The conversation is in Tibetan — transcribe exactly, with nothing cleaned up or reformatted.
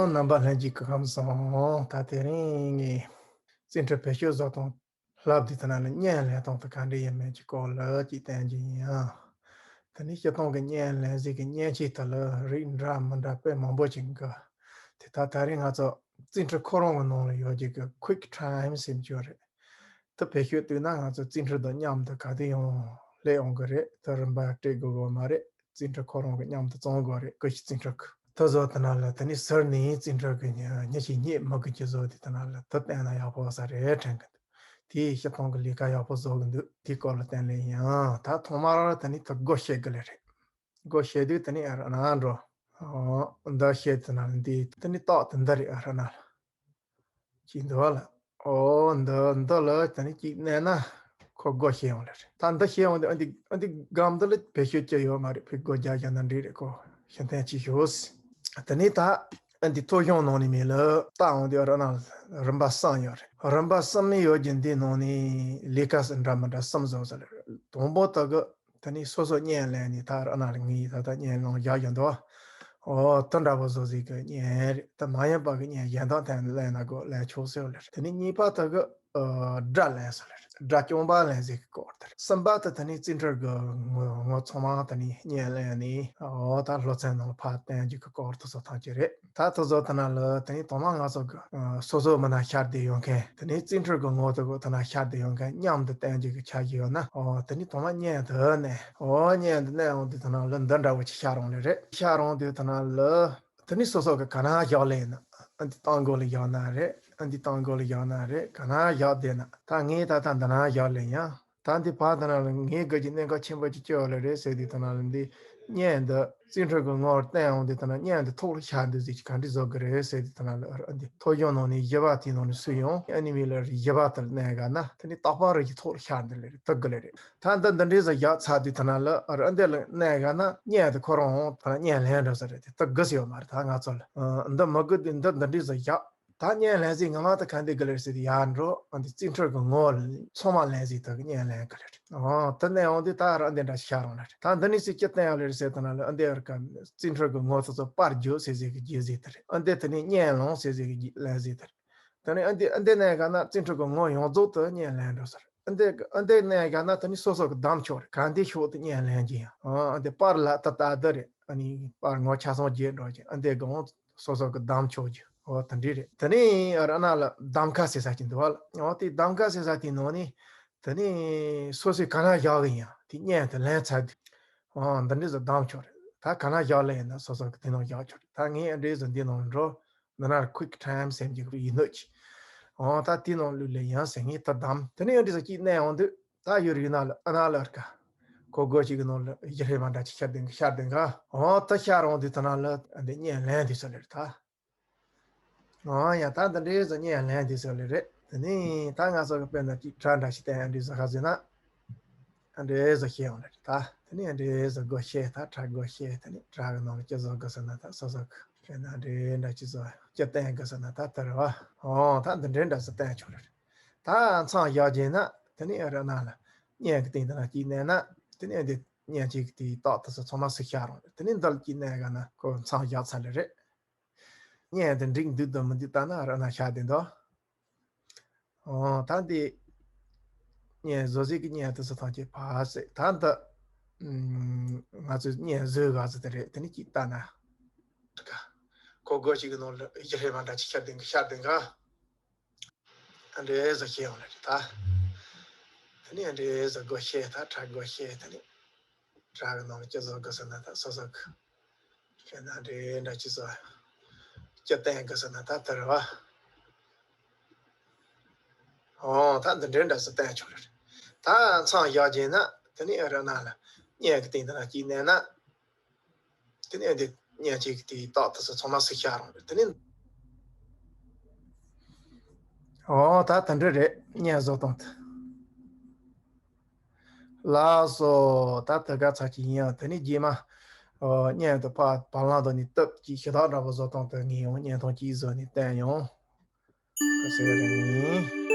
རྣམ་པ་ལྷན་རྒྱས་སྐུ་ཁམས་བཟང་། ད་དེ་རིང་ངས་བཙན་ཁྲིད་བེད་སྤྱོད་བཟོ་སྟངས་ལབ་དེ་དེ་ན་ལ་བརྙན་ལེན་སྟངས་དེ་ག་འདྲ་ཡིན་མིན་གྱི་སྐོར་ལ་ཅིག་བསྟན་རྒྱུ་ཡིན་ཡང་། དེ་ནས་སྤྱིར་བཏང་གི་བརྙན་ལེན་ཟིག་གི་བརྙན་ཆས་དེ་ལ་རིགས་འདྲ་མི་འདྲ་དཔེ་མང་པོ་ཅིག་འགའ། དེ་ད་ད་རིང་ང་ཚོ་བཙན་ཁྲིད་ཁོ་རང་གི་ནང་ལ་ཡོད་རྒྱུ་གི་quick time་ཟེར་རྒྱུ་རེད། དེ་བེད་སྤྱོད་བཏང་ན་ང་ཚོ་བཙན་ཁྲིད་དང་མཉམ་དུ་ག་དུས་ཡང་སླེབས་ཡོང་གི་རེད། དེ་རིན་པ་སྤྲད་དགོས་དགོས་མ་རེད། བཙན་ཁྲིད་ཁོ་རང་གི་མཉམ་དུ་བཙོང་དགོས་རེད། ཀུ་ཤུ་བཙན་ཁྲིད་ཀྱི། དེ་བཟོ་དེ་ན་ལ་དེ་ནས་ཟུར་ནས་བཙན་ཁྲིད་ཀྱི་མྱི་ཞིག་རྙེད་མི་དགོས་ཀྱི་བཟོ་དེ་དེ་ན་ལ་དེ་བསྟན་ན་ཡག་པོ་ས་རེད་དྲན་གི་འདུག་དེའི་སྤྱིར་བཏང་གི་ལས་ཀ་ཡག་པོ་བཟོ་གི་འདུག་དེའི་སྐོར་ལ་བསྟན་ལེ་ཡིན། ད་ཐོག་མར་དེ་ནས་དེ་སྒོ་ཕྱེ་གི་ལེ་རེད། སྒོ་ཕྱེ་དུས་དེ་ནས་ཨ་ར་ན་འགྲོ། འོ་འདི་ཕྱེ་དེ་ན་ལ་འདི་དེ་ནས་རྟགས་དེ་འདི་རེད། ཨ་ར་ན་ལ། ཅིག་འདི་བ་ལ། ཨོ་འདི་འདི་ལ་དེ་ནས་ཅིག་མནན་ན་ཁོ་སྒོ་ཕྱེ་ཡོང་ལེ་རེད། ད་འདི་ཕྱེ་ཡོང་དུས་ཨ་འདི་ཨ་འདི་སྒམ་འདི་ལ་བེད་སྤྱོད་ཅི་ཡོད་མ་རེད། ཕི་སྒོ་རྒྱག་རྒྱག་ན་འགྲིག་རེད། ཁོ་ཤེས་ཐན་ཅིག་ཞུ། དེ་ནས་ད་ཨ་འདི་ཐོ་གཞུང་ནང་ནས་མི་ལ་ལྟ་འོང་དུས་ཨ་ར་ན་རིམ་པ་གསུམ་ཡོད་རེད། རིམ་པ་གསུམ་ཡོད་རྒྱུ་འདི་ནང་ནས་ལས་ཀ་འདྲ་མི་འདྲ་གསུམ་བཟོ་ས་ལེ་རེད། དང་པོ་དེ་གི་དེ་ནས་སོ་སོ་བརྙན་ལེན་ནས་ད་ར་ན་ལ་ངས་ད་ལྟ་བརྙན་ལེན་བཞག་ཡོད་འདུག་ཨོ་དེ་འདྲ་པོ་བཟོ་ཟིག་གི་བརྙན་རེད། ད་མ་ཡིན་པ་གི་བརྙན་གཞན་དག་ཐོན་ལེན་ན་དགོས་ལེན་ཆོག་ཟེར་བ་ལེ་རེད། དེ་ནས་གཉིས་པ་དེ་གི་སྒྲ་ལེན་ཟེར་ལེ་རེད། སྒྲ་རྐྱང་པ་ལེན་ཟིག་གི་སྐོར་དེ་རེད། གསུམ་པ་དེ་དེ་ནས་བཙན་ཁྲིད་གི་ངོ་ངོ་ཚང་མ་དེ་ནས་བརྙན་ལེན་ནས་ཨོ་ད་སློབ་ཚན་ནང་ལ་ཕར་བསྟན་རྒྱུ་གི་སྐོར་དེ་ཚོ་ཐམས་ཅད་རེད། ད་དེ་ཚོ་དེ་ན་ལ་དེ་ནས་དང་མ་ང་ཚོ་གི་ཨ་སོ་སོ་མི་ན་ཤར་བསྡད་ཡོང་མཁན། དེ་ནས་བཙན་ཁྲིད་གི་ངོ་དེ་གོ་དེ་ན་ཤར་བསྡད་ཡོང་མཁན་མཉམ་དུ་བསྟན་རྒྱུ་གི་འཆར་གཞི་ཡོད་ན། ཨོ་དེ་ནས་དང་མ་བརྙན་དེ་ནས་ཨོ་བརྙན་དེ་ནས་འོང་དུས་དེ་ན་ལ་འདི་འདྲ་བོ་ཅིག་ཤར་འོང་ལེ་རེད། ཤར་འོང་དུས་དེ་ན་ལ་དེ་ནས་སོ་སོ་གི་ག་ན་བཞག་ལེ་ཡིན་ན། ཨ་འདི་གཏང་སྒོ་ལ་བཞག་ན་རེད། ཨ་འདི་གཏང་སྒོ་ལ་བཞག་ན་རེད། ག་ན་བཞག་བསྡད་ན་ད་ངས་ད་ལྟ་འདི་ན་བཞག་ལེ་ཡིན། ད་འདི་བར་དེ་ན་ལ་ངའི་དགའ་རྒྱུ་གནད་འགག་ཆེན་པོ་ཅིག་ཅི་ཡོད་ལེ་རེད་ཟེར་དུས་དེ་ན་ལ་འདི་བརྙན་འདི་བཙན་ཁྲིད་གི་ངོ་བོར་བསྟན་འོང་དུས་དེ་ན་བརྙན་འདི་ཐོག་ལ་ཤར་འདུག་ཟེར་གྱི་ག་འདྲ་བཟོ་གི་རེད་ཟེར་དུས་དེ་ན་ལ་ཨ་འདི་ཐོ་གཞུང་ནང་ནས་བཞི་པ་དེའི་ནང་ནས་སུ་ཡོང་ཨ་ནི་མི་ལ་བཞི་པ་དེར་གནས་ག་ན་དེ་ནི་རྟག་པར་རི་གི་ཐོག་ལ་ཤར་འདུག་ལེ་རེད། དེ་གི་ལེ་རེད། ད་འདི་འདི་འདྲའི་བཟོ་བཞག་ཚར་དུས་དེ་ན་ལ་ཨ་འདི་ལ་གནས་ག་ན་བརྙན་དེ་ཁོ་རང་འོང་དེ་ན་བརྙན་ལེན་འགྲོ་ས་རེད། དེ་དེ་གི་སུ་ཡོད་མ་རེད། ད་ང་ཚོ་ལ་ཨ་འདི་མི་དགོས་དུས་འདི་འདི་འདྲའི་བཟོ་བཞག་ད་བརྙན་ལེན་ཟིག་ངོ་མ་ད་ག་འདི་གི་ལེར་ཟེར་ཡར་འགྲོ། ཨ་འདི་བཙན་ཁྲིད་གི་ངོ་ཚང་མ་ལེན་ཟིག་ད་གི་བརྙན་ལེན་གི་ལེར། ཨོ་དེ་ནས་འོང་དུས་ད་ར་འདི་འདྲ་ཤར་རང་ལེར། ད་འདི་ནས་ཟིག་ཅི་བསྟན་ཡོད་ལེར་ཟེར་དེ་ན་ལ་ཨ་འདི་ཡར་ཀ་བཙན་ཁྲིད་གི་ངོ་ཚོ་ཚོ་པར་བརྒྱུད་ཟེར་ཟིག་གི་བརྒྱུད་ཟིག་དེ་རེད། ཨ་འདི་དེ་ནས་བརྙན་ལོང་ཟེར་ཟིག་གི་ལེན་ཟིག་དེ་རེད། དེ་ནས་ཨ་འདི་ཨ་འདི་ནས་ག་ན་བཙན་ཁྲིད་གི་ངོ་ཡོངས་རྫོགས་དུ་བརྙན་ལེན་འགྲོ་ཟེར། ཨ་འདི་ཨ་འདི་ནས་ག་ན་དེ་ནས་སོ་སོ་གི་གདམ་ཕྱོགས་རེད། ག་འདི་ཕྱོགས་དུ་བརྙན་ལེན་གྱི་ཡིན། ཨ་འདི་པར་ལ་ད་ད་འདི་རེད། ཨ་ནི་པར་ངོ་ཆ་ཚང་བརྒྱུད་འགྲོ་གི་ཨ་འདི་གི་ངོ་སོ་སོ་གི་གདམ་ཕྱོགས་ཀྱི་འོ་དེ་འདྲ་རེད། དེ་ནས་ར་ན་ལ་གདམ་ཁ་ཟེར་ས་ཅིག་འདུག་བ་ལ། འོ་དེ་གདམ་ཁ་ཟེར་ས་དེའི་ནང་ནས་དེ་ནས་སོ་སོས་ག་ན་བཞག་གི་ཡིན་དེ་བརྙན་དེ་ལེན་ཚར་དུས། འོ་འདི་འདྲ་ཟེར་གདམ་ཕྱོགས་རེད། ད་ག་ན་བཞག་ལེ་ཡིན་ན་སོ་སོ་གི་དེ་ནང་བཞག་ཆོག་རེད། ད་ངས་འདྲ་ཟེར་འདི་ནང་འགྲོ། འདི་ན་quick time་ཟེར་གྱི་ཡིན་ནོ་ཅི། འོ་ད་དེའི་ནང་ལུས་ལེ་ཡིན་ཟེར་ངས་ད་གདམ། དེ་ནས་འདྲ་ཟེར་གཅིག་གནས་འོང་དུས་ད་ཡོད་རིགས་ན་ལ་ཨ་ན་ལ་ར་ཀ་ཁོ་སྒོ་ཞིག་གི་ནང་ལ་ཡི་ཧྲེ་མ་འདྲ་ཅིག་ཤར་དེང་གི་ཤར་དེང་ག་འོ་ད་ཤར་འོང་དུས་ད་ན་ལ་འདི་བརྙན་ལེན་དུས་ཟེར་ལེ་རེད་ད། ཨོ་ཡ་ད་འདི་འདྲའི་བཟོ་བརྙན་ལེན་དུས་ཟེར་ལེ་རེད། དེ་ནས་ད་ང་ཚོ་གི་དཔེར་ན་ཅིག་ཁྲ་འདྲ་ཞིག་བསྟན་ཡ་འདྲའི་བཟོ་ག་ཟེར་ན། འདྲའི་བཟོ་ཤེས་ཡོང་ལེ་རེད་ད། དེ་ནས་འདྲའི་བཟོ་སྒོ་ཤེས་ད་ཁྲ་སྒོ་ཤེས་དེ་ནས་ཁྲ་གི་ནང་ལ་ཅི་བཟོ་དགོས་ཟེར་ན་ད་སོ་སོ་གི་དཔེར་ན་འདྲའི་འདྲ་ཅི་བཟོ་ཅི་བསྟན་དགོས་ཟེར་ན་ད་དེ་རེད་བ། ཨོ་ད་འདི་འདྲའི་འདྲ་ཟོ་བསྟན་ཆོག་ལེ་རེད། ད་མཚམས་བཞག་རྗེས་ན་དེ་ནས་ར་ན་ལ་བརྙན་གི་སྟེང་དེ་ན་ཅིག་མནན་ན་དེ་ནས་འདི་བརྙན་གཅིག་གི་དེའི་རྟགས་དེ་ཚོ་ཚང་མ་སུ་ཤར་རུང་རེད། དེ་ནས་འདི་ལ་ཅིག་མནན་ག་ན་ཁོ་མཚམས་བཞག་ཚར་ལེ་རེད། བརྙན་དེ་འགྲིག་འདུག་དང་མི་འདུག་ལྟ་ན་ར་ན་ཤར་དེ་འདུག་ཨོ་ད་འདི་བརྙན་བཟོ་ཟིག་གི་བརྙན་དེ་ཚོ་ཐམས་ཅད་ཕར་ཟེར་ད་འདི་ང་ཚོས་བརྙན་བཟོས་ག་ཚོད་དེ་རེད། དེ་ནི་ཅིག་ལྟ་ན་ཁོ་སྒོ་ཞིག་གི་ནང་ལ་ཡི་ཧྲེ་མ་འདྲ་ཅིག་ཤར་དེང་གི་ཤར་དེང་ག་ཨ་འདྲའི་བཟོ་ཤེས་ཡོང་ལེ་རེད་ད། དེ་ནས་ཨ་འདྲའི་བཟོ་སྒོ་ཤེས་ད་ཁྲ་སྒོ་ཤེས་དེ་ནས་ཁྲ་གི་ནང་ལ་ཅི་བཟོ་དགོས་ཟེར་ན་ད་སོ་སོ་གི་ཤེས་ན་འདྲའི་འདྲ་ཅི་བཟོ་ཅི་བསྟན་དགོས་ཟེར་ན་ད་དེ་རེད་བ། ཨོ་ད་འདི་འདྲའི་འདྲ་ཟོ་བསྟན་ཆོག་ལེ་རེད། ད་མཚམས་བཞག་རྗེས་ན་དེ་ནས་ར་ན་ལ་བརྙན་གི་སྟེང་དེ་ན་ཅིག་མནན་ན། དེ་ནས་འདི་བརྙན་གཅིག་གི་དེའི་རྟགས་དེ་ཚོ་ཚང་མ་སུ་ཤར་རུང་རེད། དེ་ནས་ཨོ་ད་དེ་འདྲ་རེད། བརྙན་བཟོ་སྟངས་དེ། ལགས་སོ། ད་དེ་ག་ཚར་གཅིག་ཡིན་ཡང་དེ་ནས་རྗེས་མ་ཨོ་བརྙན་དེ་ཕར་བར་ལམ་དུ་ནས་སྟབས་ཀྱིས་ཞུ་དག་འདྲ་པོ་བཟོ་སྟངས་དེ་ངས་ཡང་བརྙན་ཐུང་གཅིག་བཟོས་ནས་བསྟན་ཡོང་། ཁ་གསལ་རེད།